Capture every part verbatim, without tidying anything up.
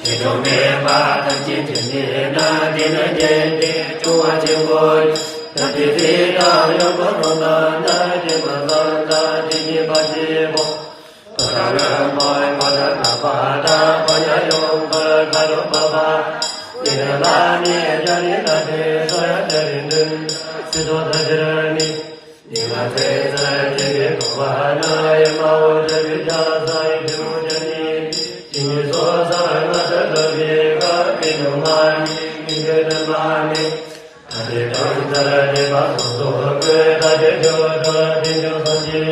ཆེ་ཆུང་མེད་པ་ཐམས་ཅད་ཀྱི་ནི་ན་དེ་ན་རྒྱན་ཏེ་ཆུང་བ་ཆེན་པོ། ཐམས་ཅད་ཚིག་དང་ཡོན་པོ་རྣམས་ན་དེ་མ་བསམ་ན་དེ་ཉིད་པ་ཆེན་པོ། པ་ར་ལ་མ་པ་ར་ན་པ་ད་པ་ཉ་ཡོང་པ་ཁ་རོ་པ་པ། དེ་ན་ལ་ནི་ཡ་རི་ན་དེ་ས་ཡ་ད་རི་འདུན་སི་དོ་ད་དེ་ར་ནི། ཉི་མ་ཚེས་བཟང་སྤྱན་གྱི་གོ་བ་ན་ཡ་མ་འོ་ཇ་བི་ཇ་ས་ཡི་དེ་མོ་ཇ་ནི། ཅི་ཉི་སོ་ས་ང་ས་ད་བི་ག་པི་ནོ་མ་ནི་མི་ག་ན་མ་ནི། ད་དེ་དང་ས་ར་ནི་མ་སོ་སོ་གོས་ད་དེ་ཇོ་ཇོ་དེ་ཇོ་སོ་ཅི།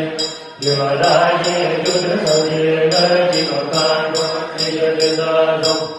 ཡུ་བ་ར་ཡི་ཇོ་དེ་སོ་ཅི་ན་ཅི་ནོ་ཁ་ནོ་དེ་ཇོ་དེ་ད་ཇོ།